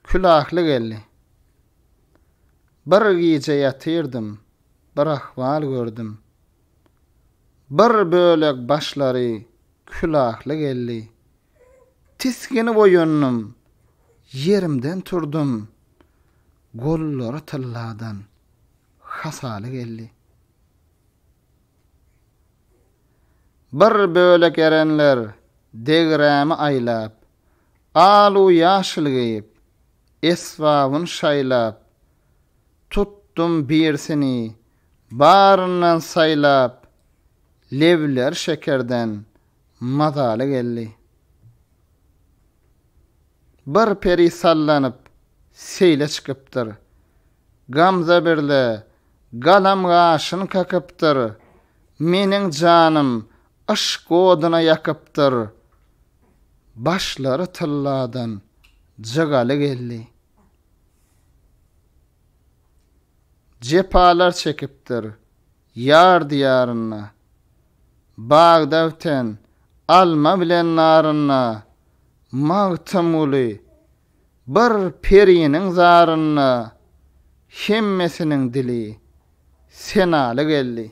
Külahly geldi. Bir gije ýatyrdym, bir ahwal gördüm. Bir bölek başlary külahly geldi. Tisginip oýandym, ýerimden turdum. Gollary tylladan hasaly geldi. Bir bölek erenler degrämi aýlap, Al-u-ýaşyl geýip, esbabyn şaýlap, Tutdum birsini, baryndan saýlap, Lebleri şekerden mazaly geldi. Bir peri sallanyp, seýle çykypdyr. Gamza birle galam gaşyn kakypdyr, Meniň janym yşk oduna ýakypdyr. Başlary tylladan jygaly geldi. Jepalar çekipdir ýar diýarynda, Bagda biten alma bilen narynda, Magtymguly bir periniň zarynda, Hemmesiniň dili senaly geldi.